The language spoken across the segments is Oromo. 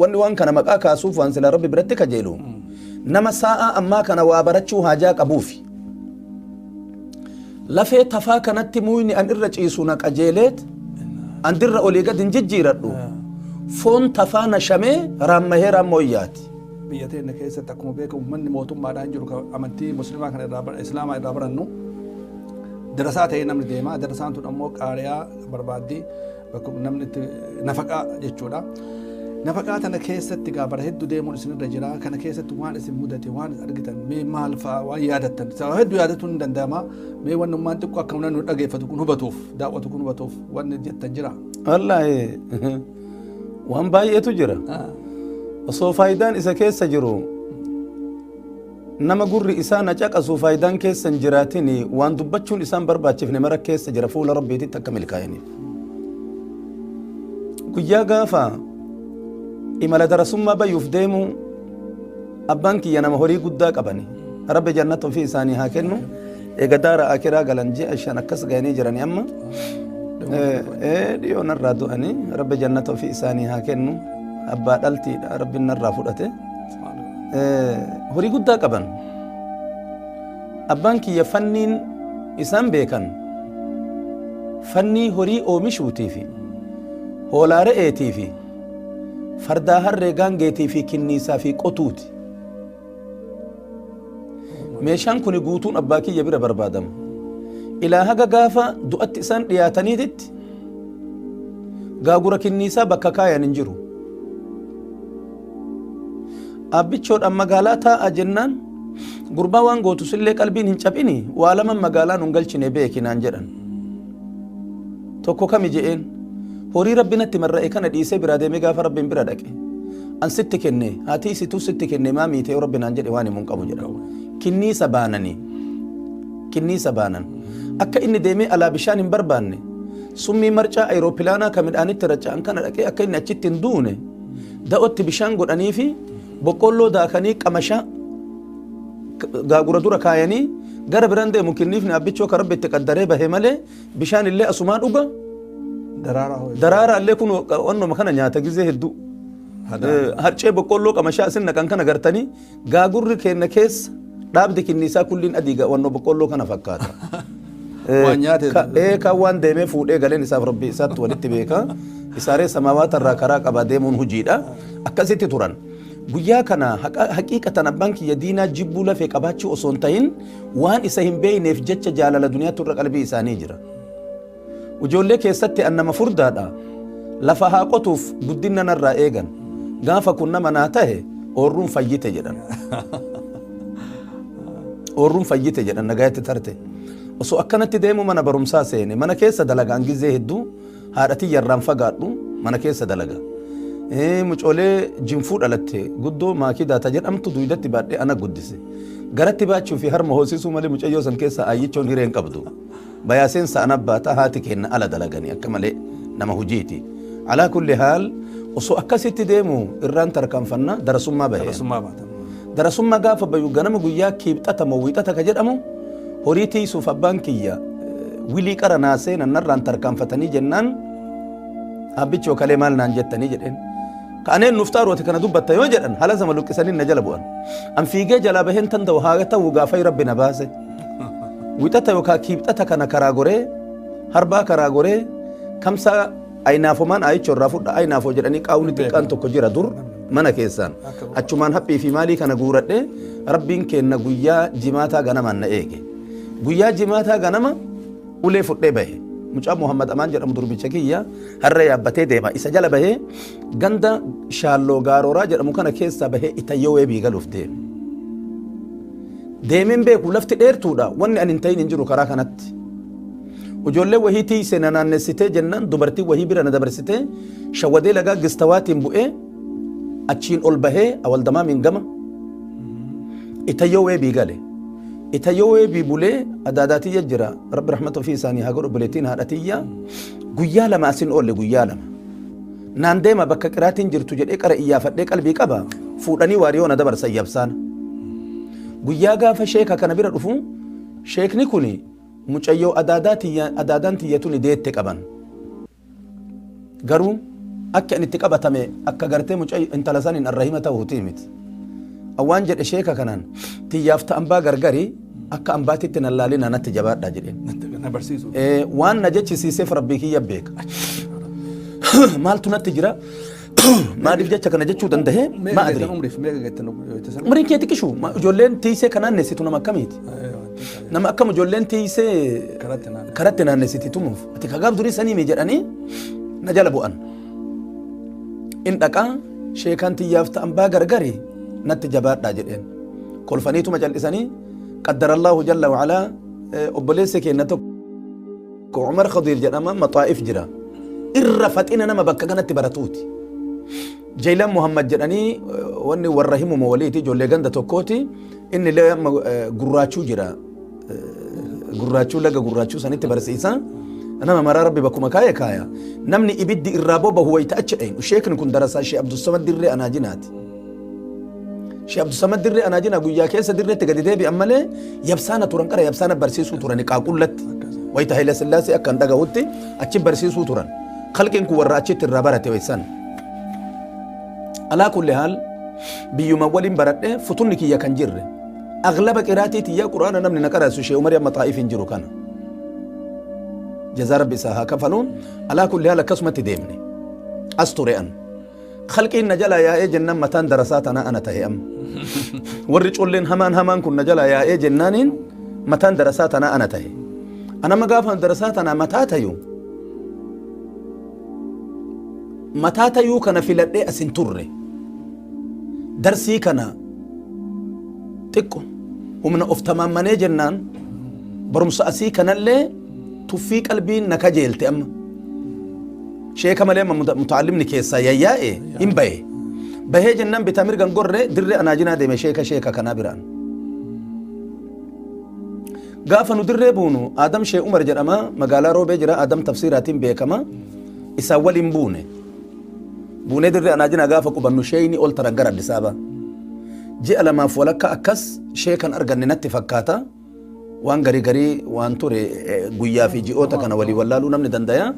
Wanni waan kana maqaa kaasuuf waan silaa Rabbi biratti kajeelu nama saa'aa ammaa kana waa barachuu haajaa qabuufi. Lafee tafaa kanatti muuyni an irra ciisu na qajeeleet an dirra olii gad hin jijjiiradhu. Foon tafaa na shamee raammahee raammoo iyyaati. Biyya teenya keessatti akkuma beekamu manni mootummaadhaan jiru kan amantii musliimaa kana irraa islaamaa irraa barannu darasaa ta'ee namni deema. Darasaan tun ammoo qaariyaa barbaaddi, bakka namni itti nafaqaa jechuudha. Nafaqaa tana keessatti gaa bara hedduu deemuun isinirra jira. Kana keessatti waan isin mudate, waan argitan mee maal fa'a, waan yaadattan? Sababa hedduu yaadatuun hin danda'ama. Mee wannummaan xiqqoo akka namni nu dhageeffatu kun hubatuuf, daawwatu kun hubatuuf wanni jettan jira? Wallaahi, waan baay'eetu jira. Osoo faayidaan isa keessa jiru nama gurri isaa na caqasu faayidaan keessa hin jiraatin, waan dubbachuun isaan barbaachifne mara keessa jira. Fuula Rabbiititti akka milkaa'iniif. Guyyaa gaafa imala darasummaa bayuuf deemu, abbaan kiyya nama horii guddaa qabani. Rabbi jannata ofii isaanii haa kennu. Eega daara akiraa galan ji'a 5 akkas gahanii jirani amma. Dhiyoo narraa du'anii, Rabbi jannata ofii isaanii haa kennu. Abbaa dhaltiidha, Rabbi narraa fudhate. Horii guddaa qaban. Abbaan kiyya fanniin isaan beekan fannii horii oomishuutii fi hoolaa re'eetii fi fardaa harree gaangeetii fi kinniisaa fi qotuuti. Meeshaan kun guutuun abbaa kiyya bira barbaadama. Ilaa haga gaafa du'atti isaan dhiyaataniititti gaagura kinniisaa bakka kaayan hin jiru. Abbichoodhaan magaalaa taa'a jennaan, gurbaa waan gootu sillee qalbiin hin caphini, waa lama magaalaa nun galchine beeki naan jedhan. Tokko kami je'een, horii Rabbi natti marra'e kana dhiisee biraa deemee gaafa Rabbiin bira dhaqe, an sitti kenne, haati isituu sitti kenne, maa miite yoo Rabbi naan jedhe waan himuun qabu jedha. Kinniisa baananii. Kinniisa baanan. Akka inni deemee alaa bishaan hin barbaanne, summii marcaa ayiroopilaanaa ka midhaanitti raca'an kana dhaqee akka inni achitti hin duune da'otti bishaan godhanii fi boqqoolloo daakanii qamashaa gaagura dura kaayanii gara biraan deemu. Kinniifni abbichoo ka Rabbi itti qaddaree bahe malee bishaan illee asumaa dhuga. Daraaraa hoo? Daraaraa illee kun onnuma kana nyaata gizee hedduu. Harcee boqqoolloo qamashaa asin naqan kana gartanii gaagurri keenya keessa dhaabdi kinniisaa kulliin adii wannoo boqqoolloo kana fakkaata. Waan nyaate. Kan waan deemee fuudhee galeen isaaf Rabbi isaatti walitti beeka. Isaaree samaawaata irraa karaa qabaa deemuun hojiidha. Akkasitti turan. Guyyaa kana haqiiqatan abbaan kiyya diinaa jibbuu lafee qabaachuu osoo hin ta'in, waan isa hin beekneef jecha jaalala duniyaatti irra qalbii isaanii jira. Ijoollee keessatti an nama furdaadha. Lafa haa qotuuf guddina narraa eegan. Gaafa kun nama naa tahe oorruun fayyite jedhan. Oorruun fayyite jedhan, nagaatti tarte. Osoo akkanatti deemu mana barumsaa seene. Mana keessa dalagaan gizee hedduu haadha tiyyarraan fagaadhu, mana keessa dalaga. Mucoolee jinfuu dhalatte guddoo maakii daata jedhamtu duydatti baadhee ana guddise. Garatti baachuu fi harma hoosisuu malee mucayyoo san keessa aayyichoon hireen qabdu. Bayaaseensa ana baata, haati kenna ala dalaganii akka malee nama hojiiti. Alaa kulli haal, osoo akkasitti deemu irraan tarkaanfanna darasummaa bahee. Darasummaa baatan. Darasummaa gaafa bayu ganama guyyaa kiibxata moo wiixata ka jedhamu horii tiisuuf abbaan kiyya wilii qara naa seenan, narraan tarkaanfatanii jennaan, abbichoo kalee maal naan jettanii jedheen. Ka'aneen nuuf xaarooti kana dubbatta yoo jedhan haala sama luqqisanii na jala bu'an. An fiigee jalaa baheen tan ta'u haa ta'u gaafai Rabbi na baase. Wixata yookaan kiibxata kana karaa goree harbaa karaa goree kamsaa ayinaafomaan aayichoo irraa fudha, ayinaafoo jedhanii qaawni xiqqaan tokko jira dur mana keessaan. Achumaan haphii fi maalii kana guuradhee Rabbiin kenna guyyaa jimaataa ganamaan na eege. Guyyaa jimaataa ganama ulee fudhee bahe. Mucaa Muhammad Amaan jedhamu durbicha kiyya harree yaabbatee deema. Isa jala bahee ganda shaalloo gaarooraa jedhamu kana keessaa bahee itayyoo weebii galuuf deeme. Deemeen beeku, lafti dheertuudha, wanni ani hin ta'in hin jiru karaa kanatti. Ijoollee wahii tiisee na naannessitee jennaan dubartii wahii bira na dabarsitee shawwadee lagaa gistawaatiin bu'ee achiin ol bahee awaldamaamiin gama itayyoo weebii gale. Itayyoo weebii bulee adaadaatiyya jira. Rabbi rahmata ofii isaanii haa godhu, buleettiin haadhatiyya. Guyyaa 2 asin oolle, guyyaa 2. Naan deema bakka qiraatiin jirtu jedhee qara iyyaafadhee qalbii qaba, fuudhanii waariyoo na dabarsan yabsaana. Guyyaa gaafa sheeka kana bira dhufu, sheekni kuni mucayyoo adaadaa tiyya adaadaan tiyya tuni deette qaban. Garuu Akki ani itti qabatame akka gartee mucaa intala saniin arrahima ta'uutii miti. Waan jedhe sheeka kanaan, tiyyaaf ta ambaa gargari, akka ambaatitti nan laalina, natti jabaadhaa jedheen. Na barsiisu. Waan na jechisiiseef rabbii kiyya beeka. Maaltu natti jira? Maaliif jecha kana jechuu danda'e? Meeqa Ma adri. geettan umriif meeqa geettan yoo san? Umriin kee xiqqishu. Ijoolleen tiisee kan naannessitu nama akkamiiti? Nama akkam ijoolleen tiisee Karatti naannessitu. Karatti naannessiti tumuuf. Ati kagaaf durii sanii mi jedhanii na jala bu'an. In dhaqaa sheekaan tiyyaaf ta'an baa gargari natti jabaadhaa jedheen. Kolfaniituma cal'isanii qaddarallaahu jalla wa'alaa obboleessi keenya tokko Umar Khadiir jedhama Maxaa'if jira. Irra faxina nama bakka kanatti baratuuti. Jaylan Muhammad jedhanii wanni warra himuma waliiti, ijoollee ganda tokkooti. Inni illee amma gurraachuu jira. Gurraachuu laga gurraachuu sanitti barsiisa. Nama maraa rabbi bakkuma kaaya kaaya. Namni ibiddi irraa bobahu wayita achi dhaynu. Sheekni kun darasaa Shee Abdussamad Dirree Anaajinaati. Shee Abdussamad Dirree Anaajinaa guyyaa keessa dirreetti gadi deebi'an malee yabsaana turan, qara yabsaana barsiisuu turan qaaqullatti. Wayita Haile Sillaasee akka hin dhagahutti achi barsiisuu turan. Kalqiin kun warra achitti irraa barate waysan. Alaa kulli haal biyyuma waliin baradhe futunni kiyya kan jirre. Aglaba qiraatii tiyya quraana namni na qaraasu Shee Umari amma Xaa'if hin jiru kana. Jazaa rabbi isaa haa kafaluun. Alaa kulli haal akkasumatti deemne. As ture an. Khalqiin na jalaa yaa'ee jennaan mataan darasaa tanaa ana tahe amma. Warri colleen hamaan hamaan kun na jalaa yaa'ee jennaaniin mataan darasaa tanaa ana tahe. Anama gaafa darasaa tanaa mataa tayu mataa tayuu kana filadhee as hin turre. Darsii kana xiqqo humna of tamaammanee jennaan barumsa asii kanallee tuffii qalbiin na kajeelte amma. Sheeka malee amma mutaallimni keessaa yayyaa'e hin bahe. Bahee jennaan bitaa mirgan gorre dirree anaajinaa deeme sheeka sheeka kanaa biraan. Gaafa nu dirree buunu Adam Shee Umar jedhama, magaalaa Roobee jira, Adam tafsiiraatiin beekama. Isaan waliin buune. Buunee dirree anaajinaa gaafa qubannu sheeyni ol taran gara Addis Ababa. Ji'a lamaaf walakka akkas sheekan arganne natti fakkaata. Waan garii garii waan ture guyyaa fi ji'oota kana walii wallaaluu namni dandaya.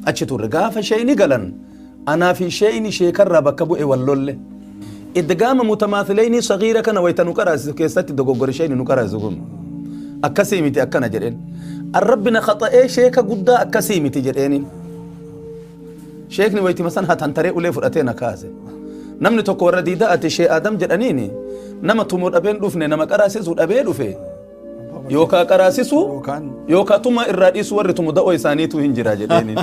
Achi turre gaafa sheeyni galan anaa fi sheeyni sheekarraa bakka bu'e wal lolle. Idgaama mutamaathileynii sagiira kana wayita nu qaraasisu keessatti dogoggore sheeyni nu qaraasisu kun. Akkasii miti akkana jedheen. Arrabbi na khaxa'ee sheeka guddaa akkasii miti jedheeniin. Sheekni waytima san hatantaree ulee fudhatee na kaase. Namni tokko warra diidaa ati Shee Adam jedhaniini nama tumuu dhabeen dhufne, nama qaraasisu dhabee dhufe. Yookaa qaraasisu Yookaan yookaa tuma irraa dhiisu, warri tumu da'oo isaaniitu hin jira jedheeniin.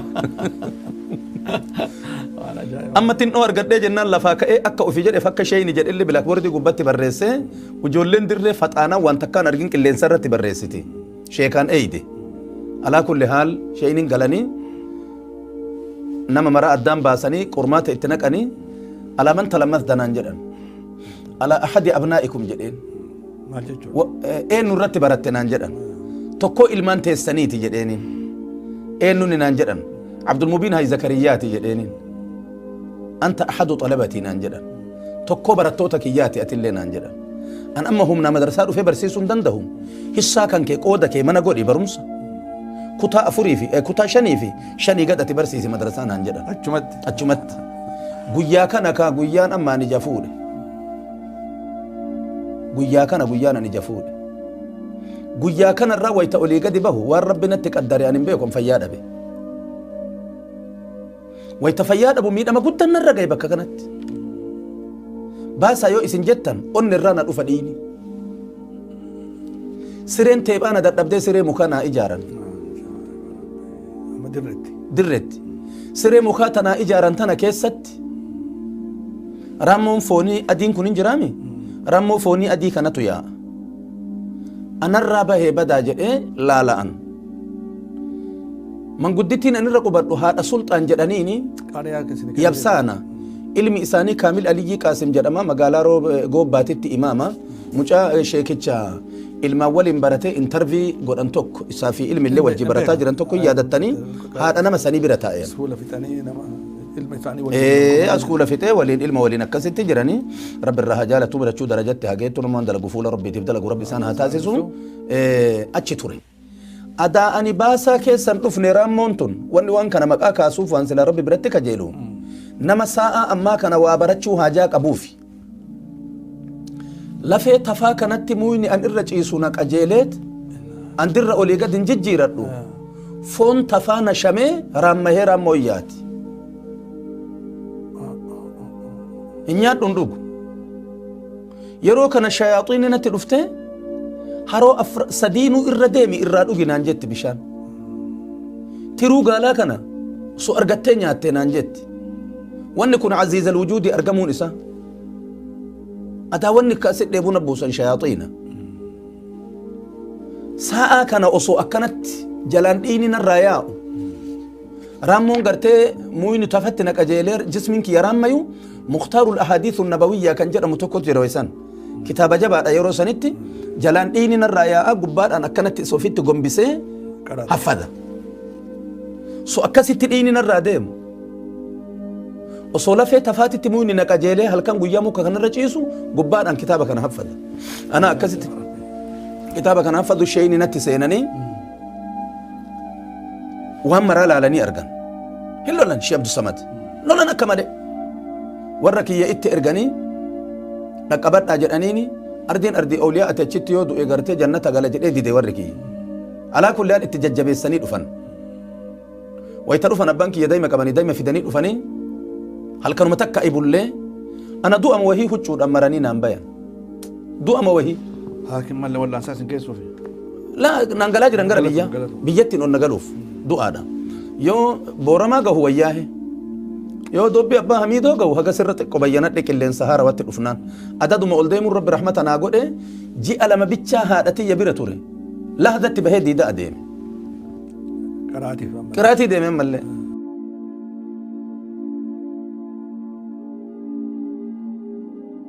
Waan ajaa'iba. Amma xinnoo argadhee jennaan lafaa ka'ee akka ofii jedheef akka sheeyni jedhelli blackboardii gubbatti barreessee ijoolleen dirree faxaanaa waan takkaan argin qilleensa irratti barreessiti. Sheekaan eeyde. Alaa kulli haal sheeyniin galanii nama maraa addaan baasanii qormaata itti naqanii alaa man talamas danaan jedhan. Alaa ahadi abnaa'ikum jedheen. Maal jechuudha? Eenyu irratti baratte naan jedhan. Tokkoo ilmaan teessaniiti jedheeniin. Eenyuni naan jedhan. Abdulmubiin Hay Zakariyaati jedheeniin. Anta ahadu xalabatii naan jedhan. Tokkoo barattoota kiyyaati atillee naan jedhan. An amma humna madrasaa dhufee barsiisuu hin danda'u. Hissaa kan kee qooda kee mana godhi barumsa. Kutaa afurii fi kutaa shanii fi shanii gad ati barsiisi madrasaa naan jedhan. Achumatti. Achumatti. Guyyaa kana kaa guyyaan amma ani ija fuudhe. Guyyaa kana guyyaan ani ija fuudhe. Guyyaa kanarraa wayita olii gadi bahu waan rabbi natti qaddare ani hin beeku, an fayyaa dhabe. Wayita fayyaa dhabu miidhama guddaan narra gahe bakka kanatti. Baasaa yoo isin jettan onni irraa na dhufa dhiini. Sireen teephaa na dadhabdee siree mukaa naa ijaaran. Amma dirreetti. Dirreetti. Siree mukaa tanaa ijaaran tana keessatti raammoon foonii adiin kun hin jiraami? Raammoo foonii adii kanatu yaa'a. Anarraa bahee badaa jedhee laala'an. Manguddittiin anirra qubadhu haadha sulxaan jedhaniini Qaariyaa keessatti. Yabsaana. Ilmi isaanii Kaamil Aliyyii Qaasim jedhama, magaalaa Goobbaatitti imaama. Mucaa sheekicha ilmaan waliin baratee interview godhan tokko isaa fi ilmi illee wajji barataa jiran tokko yaadattanii haadha nama sanii bira taa'een. Iskuula fixanii nama ilma isaanii waliin. Askuula fixee waliin ilma waliin akkasitti jiranii rabbi irraa haa jaalatu birachuu darajatti haa geettu, namaan dalagu fuula rabbiitiif dalagu rabbi isaan haa taasisu. Achi ture. Adaa ani baasaa keessan dhufne raammoon tun wanni waan kana maqaa kaasuuf waan silaa rabbi biratti kajeelu. Nama saa'aa ammaa kana waa barachuu haajaa qabuufi. Lafee tafaa kanatti muyni an irra ciisu na qajeeleet an dirra olii gad hin jijjiiradhu. Foon tafaa na shamee raammahee raammoyyaati. Hin nyaadhu hin dhugu. Yeroo kana shayaaxiinni natti dhuftee haroo sadiinuu irra deemi irraa dhugi naan jetti bishaan. Tiruu gaalaa kana osoo argattee nyaattee naan jetti. Wanni kun aziizal wujuudii argamuun isaa. Ataa wanni akkasi dheebuu na buusan shayaaxiina. Sa'aa kana osoo akkanatti jalaan dhiigni narraa yaa'u. Raammoon gartee muyni tafatti na qajeelee jismiin kiyya raammayu Mukhtaarul Ahadiisu Nabawiyyaa kan jedhamu tokkotu jira wayisan. Kitaaba jabaadha yeroo sanitti jalaan dhiigni narraa yaa'a gubbaadhaan akkanatti isa ofitti gombisee Qaraata. haffada. So akkasitti dhiigni narraa deemu. Osoo lafee tafaatitti muyni na qajeelee halkan guyyaa muka kanarra ciisu gubbaadhaan kitaaba kana haffada. Ana akkasitti kitaaba kana haffadu sheeyni natti seenanii waan maraa laalanii argan. Hin lolan Shee Abdusamad. Lolan akka malee. Warra kiyya itti erganii dhaqqabadhaa jedhaniini ardiin ardii awliyaa ati achitti yoo du'e gartee jannata gala jedhee dide warri kiyya. Alaa kulli itti jajjabeessanii dhufan. Wayita dhufan abbaan kiyya daa'ima qabanii daa'ima fidanii dhufanii halkanuma takka ibullee ana du'ama wahii huccuudhaan maranii naan bayan. Du'ama wahii. Haakim mallee wallaansaa isin geessuufi. Laa naan galaa jiran gara biyyaa. Biyyattiin ol na galuuf du'aadha. Yoo booramaa gahu wayyaahe. Yoo dobbi abbaa hamiidoo gahu haga sirra xiqqo bayyanadhe qilleensa haarawatti dhufnaan. Adaduma ol deemuun rabbi rahmata naa godhe ji'a lama bichaa haadha tiyya bira ture. Lahdatti bahee diida adeeme. Qaraatiif amma. Qiraatii deeme ammallee.